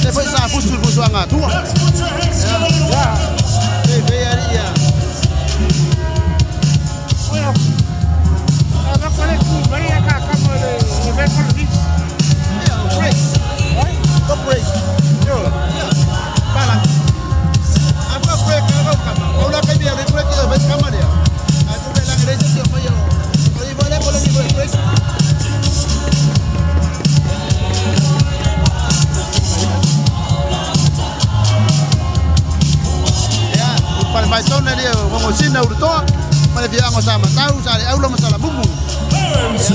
Le foi sa fusu fusu anga tua. E ve ari ia. Ia, break. Go break. Yo. Bala. Apa break ka ka. O la kai bia le break yo vai kama dia. A tu le la ngere se yo yo. O i bole bole ni break. Ia, pale mai tonu le o ngosina urutoa. Ma le fiaga sa matau sa le aula ma sa la mumu. Clarence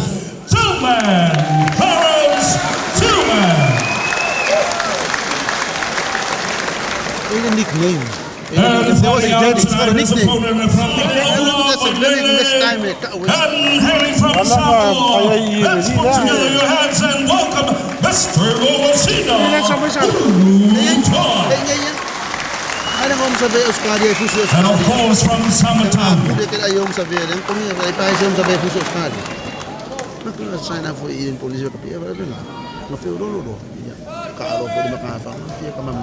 Tillman. Clarence Tillman. Ele nickname. And If there was a fighting out daddy, it's got a tonight, his nickname. opponent from That's a very best time. And hailing from Samoa. Let's put together your hands and welcome Mr. Gongosina. Urutoa. Ai ngom sa ve Australia fusu And of Australia. course from Samatau. Kude ke ai om sa ve le komi ai pa om sa ve fusu Australia. Ma ko sa na fo i polisi ka pia va na. No fe ro ro. Ya. Ka ro fo de ma ka fa fia ka mam.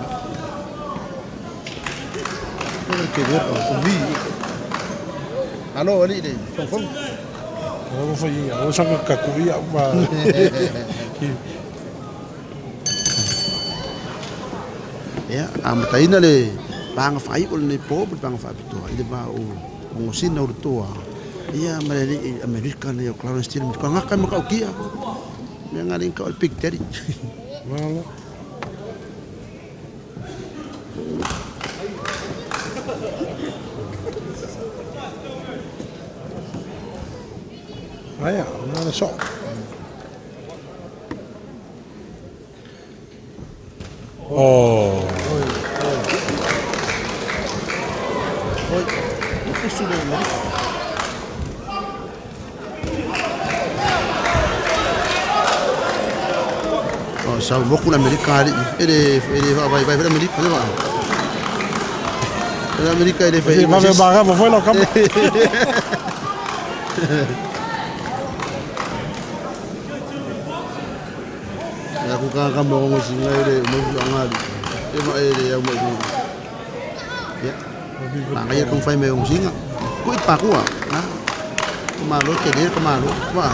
Ko ke ver o mi. Alo ali de fong fong. O fo ia, o sa ka ku ia ma. Ia, a mataina le panga whai o le po, le panga whaapitoa, i le vā o ngosina o toa. Ia, ma le Amerika nei o Clarence Tillman, ka ngaka ma kaukia. Mea ngā ringa o le Big Daddy. Malo. Aia, na so. Oh. Oi, o fusu le Amerika. O, sa moku na Amerika ali. Ele, ele vai vai vai Amerika, ne va. Ele Amerika ele Vai fai. vai barra, vou lá kama. Ya ku ka ka mo ngo singa ele mo anga ali. E ma ele ya mo ni. Ya. Ma ngai kong fai me ngo singa. Ku i pa ku na. Ko ma lo ke de ko ma lo. Wa.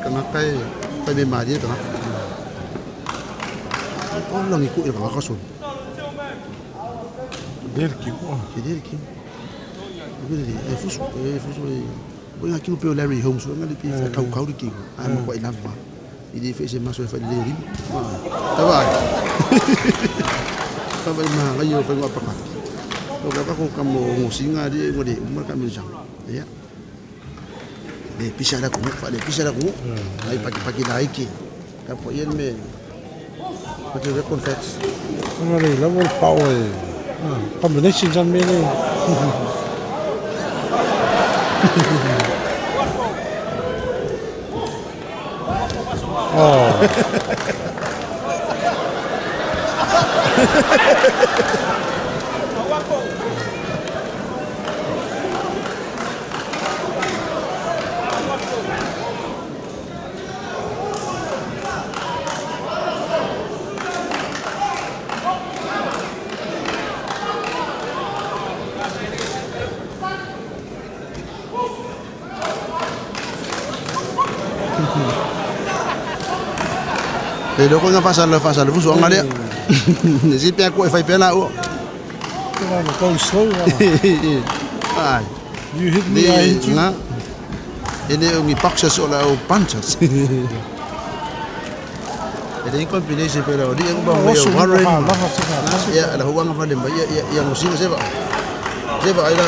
Ka na kai kai me ma di ka na. O langi ku i ka ka so. Der ki ko. Ke de ki. Ku de e fusu e fusu e. Bo nga ki pe Larry Holmes nga le pi fa kau kau ki. Ai mo ko i lava. I di fe se maso e fa le rim. Ma. Ta vai. Ta vai ma ngai yo fa ngwa pa ka. O ka ko ka mo ngo singa di ngo di umar ka mi jang. Ya. Le pisa la ku fa le pisa la ku. Ai paki paki la iki. Ka po ien me. Ko te confess. Ona le la vol pau e. Ah, combination jan me le. Oh. Le loko nga fasa le fasa le fusu anga le. Ne si pia ko e fai pia la o. Go slow. Ai. You hit me, I hit you. Nga. Ele o ngi boxers o la o punchers. Ele in combination pera o di ko ba mo Osu Warren. la fa Ya la huanga fa le ya ya ya ngosinga se ba. Se ba ai la.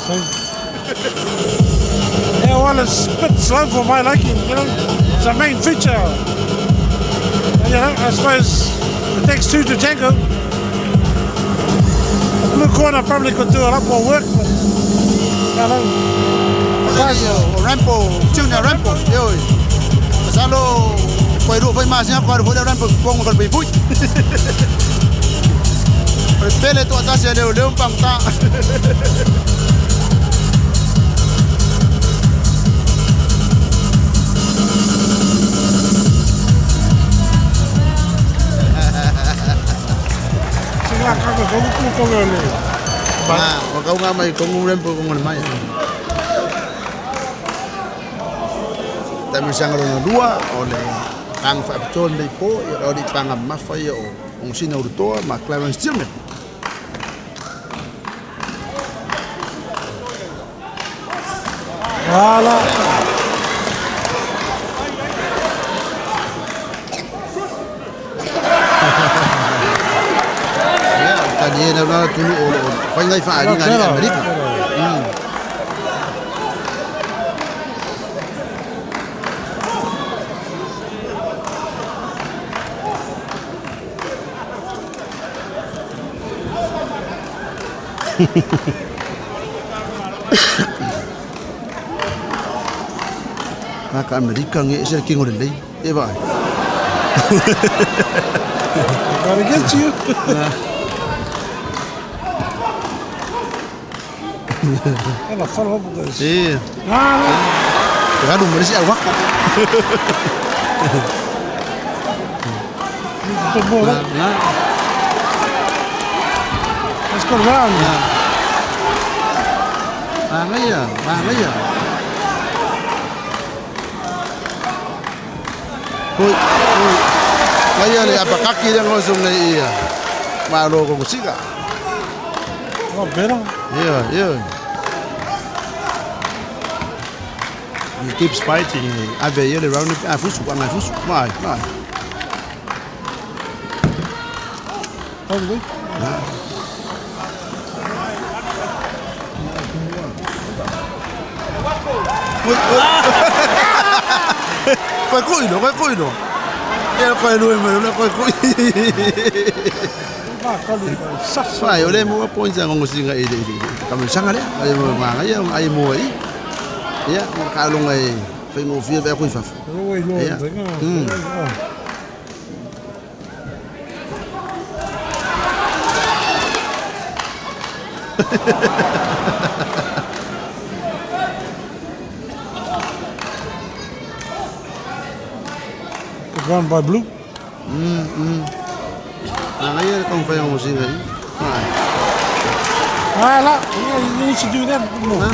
So, yeah, well, it's a bit slow for my liking, you know. It's a main feature. And, you know, I suppose it takes two to tango. The blue corner probably could do a lot more work, but, you know. Rampo, Junior Rampo, yo. Salo koi ru foi ma sia ko ru foi Rampo kong ko bi bui. Pele to atasi le le pang ta. le Ah, o kau ngā mai kongu rempo kongu le mai. Taamilosaga lona lua o le paga faapitoa lenei po ia o le paga mamafa ia o Gosina Urutoa ma Clarence Tillman. Ala. Ia, tali e na tunu o lo fai ngai faaaliga i Amerika. Kaka Amerika nge ese le kingo lelei. E vaai. Gotta get you. And I follow up with this. E, Ah, e galu mo le si au waka. a bit more of that. Na, Let's go round. Manaia, manaia. Hoi, hoi. Ngaia le apakaki le ngoso ngai ia. Malo ko sika. A lot better. Yeah. He keeps fighting. Ave ia le round a fusu, a fusu. Mai, mai. Probably. Oi, oi. Koe kui no, koe kui no. Ia koe nui me, le koe kui. Ah, kalu, sas. Vai, o le mo points ang ngosinga i le i le. Kami sanga le, ai mo manga ia ai mo i. Ia, mo ka longa i whaingo fia vea kui fafu. Oi, lo, Yeah. Oh. Good run by Blue. Nanga ia le kong whai ngosinga i. Vai. Ah, la, yeah, you need to do that more.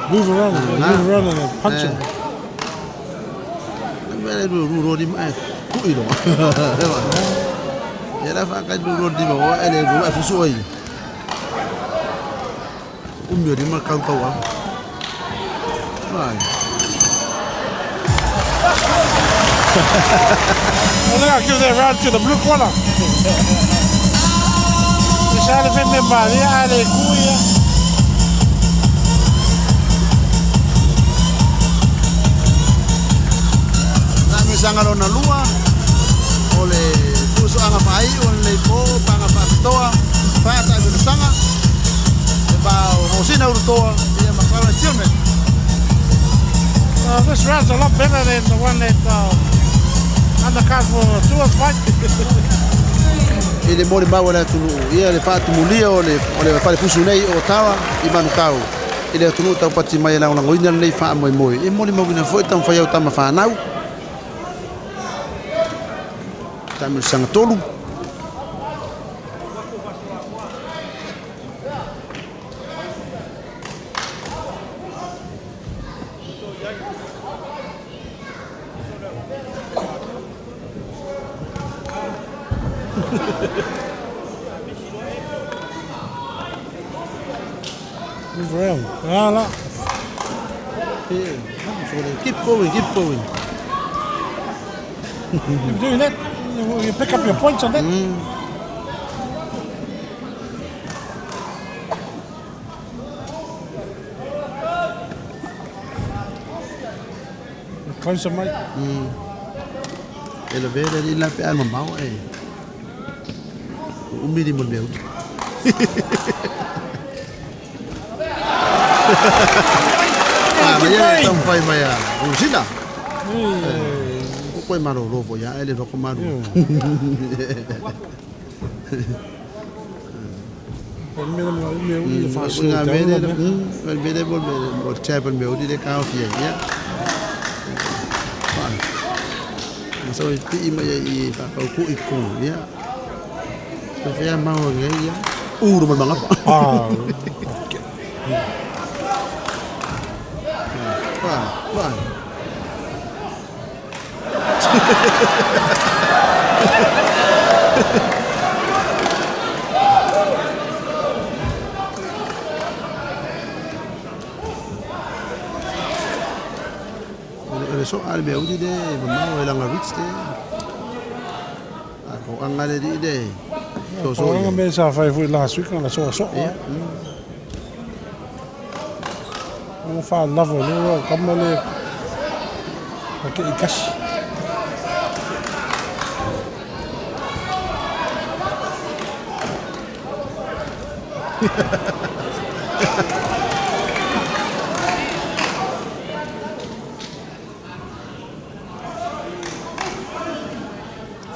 Move around, move around and then punch him. Mele ru ru ro di mai kui lo. Ia la fa ka ru ro di mo ele ru a fusu oi. Umio di ma kau kau a. Vai. Well, look, I give that round to the blue corner. Isa le fe me maria ale kuia. Taamilosaga lona lua o le fusoaga faaiu o lenei po paga faapitoa fa'ataamilosaga e va o Gosina Urutoa ia ma Clarence Tillman. This round's a lot better than the one that undercard for the tour fight. I le mo le mau le atunuu ia le faatumulia o le falefusu nei o Tara i Manukau i le atunuu taupati mai e lagolagoina lenei faamoemoe e molimauina foi taumafai au tama fanau taamilosaga tolu. Move around. Ah, la. Yeah, keep going, keep going. Keep doing that. You pick up your points on that. Closer, mate. E la vele li la pe al mamau e. Umi di mo meu. Ah, ma ia tau fai mai a. Usina. O koe maro robo ia ele roko maru. O le mea le mea uli e O faa-slow ngā down mea la le mea. O le mea le mo le mo le tab le mea uli le kaofia ia. Fa. Ma so i pi ma ia i whakauku i kung ia. So whia mau ngai ia. Uru ma manga pa. Ah, okay. Fa, fa. O le so a le mea uli le mamao e langa rich le. A ko anga le li le. So so O ia. nga mea sa fai foi last week na soasoa. Ia. O wha lava le o kama le a ke i kasi.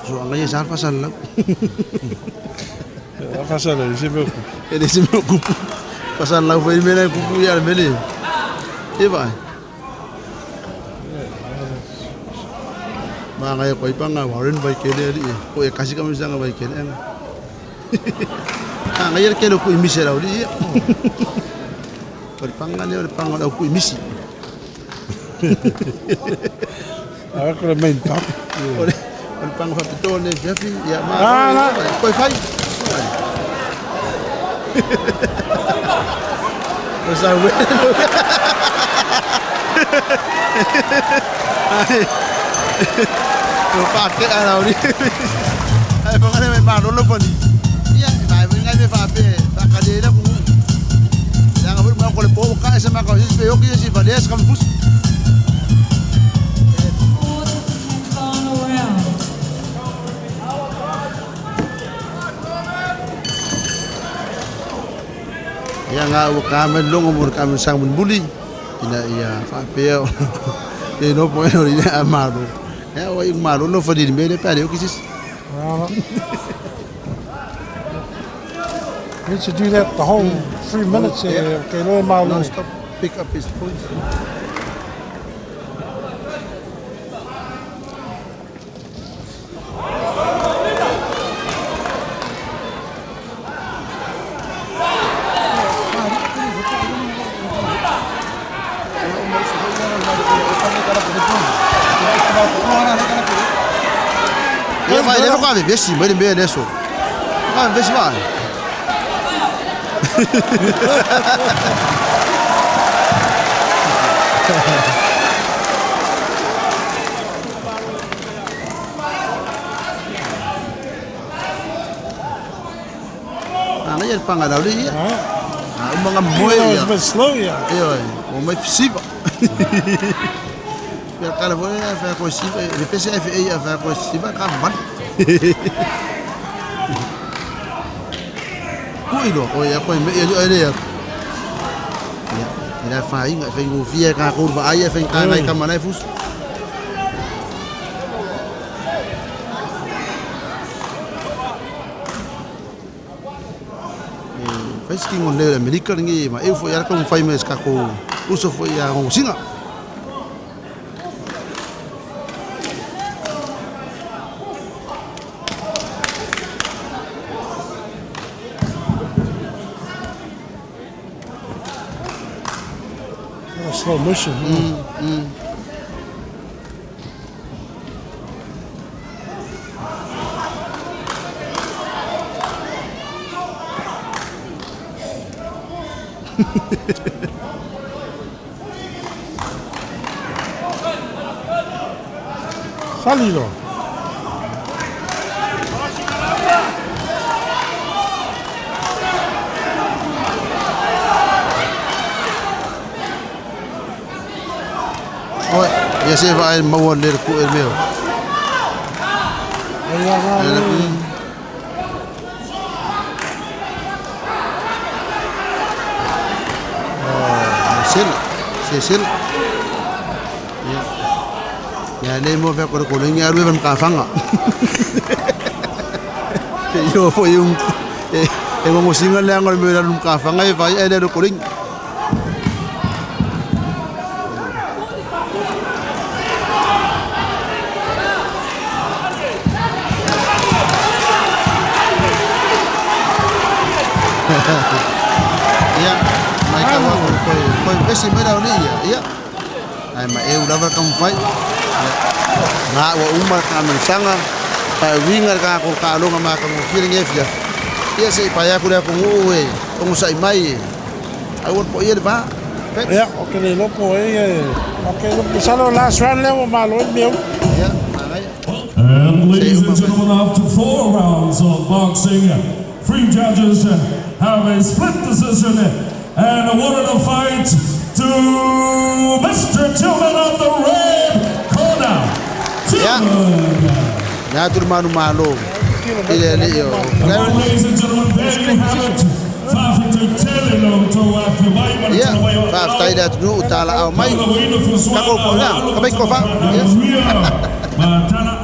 So anga ia sa fasal lau. A whasala i se mea kupu. E le se mea kupu. Fasal lau fai mea kupu ia le mele. E vai. Ma ngai koi panga Warren vai kele ali. Ko e kasi kami sanga vai kele anga. Ah ngai le kele ku imisi lau li. O le panga le o le panga lau ku imisi. A ko le main pump. O le panga whapito le fiafi ia ma. Ah, la. Koi whai. O sa we. Ai. O pa ke ara ori. Ai pa ngare me malolo pani. Ia vai vai ngai me fa pe fa ka le la ku. Ya nga ma ko le po ka ese ma ka se pe yo ki se va des kam fus. Fourth and final round. Ia nga ua ka me longo mo ka me sang mun buli. Ina ia fa pe o. E no po no ri a malo. E o i malo no fa di me le pa le ki se. Ah, Need to do that the whole 3 minutes. Yeah. Okay, lo malo. Non stop pick up his points. Ia vai, leva com a bebê, sim, mas ele é só. Ah, vê se vai. Ah, ngai le panga lau le ia. Ah, Ah, umanga moe it's ia. a bit slow, yeah. Ia, o mai fisiva. Ia kala foi a fa ko siva, le PCFA a fa ko siva ka van. Kui lo, o ia ko me ia le ia. Ia, ina fa inga fa ngu fia ka ko va ai fa ka ngai ka manai fus. Fai skingo le Amerika ngi ma eu foi ara ka fai mes ka ko uso foi a singa. Oh, slow motion. Salilo. Oi, ia se vai maua le ku e meo. Sel, se sel. Ia. Ia le mo fa ko ko ngi aru e ka fanga. Te yo fo yung e E gogosiga le leaga o le mea i lalo i le matafaga e vaai ae le alu e koleni. Ia, matau atu toe toe vevesi mai le aulii ia, ia. Ae maeu lava le taumafai. Ia, na ua uma le taamilosaga, faauiga le tatou taaloga matagofie lenei afiafi. Ia se i pae atu le atunuu e onosai mai e aua le poia le va. Felix. Ia, ou te le iloa po o ai e... Ou te iloa, masalo last round lea ua malo ai le mea uma. Ia, manaia. And ladies and gentlemen, after 4 rounds of boxing, 3 judges have a split decision and awarded the fight to Mr. Tillman of the red corner. Tillman. Lea atu le manumalo i le alii o And Clarence. ladies and gentlemen, there you have it. Ia, faafetai i le atunuu talaao mai. Tatou po i ina, ka mai tofa. Yes. Moana.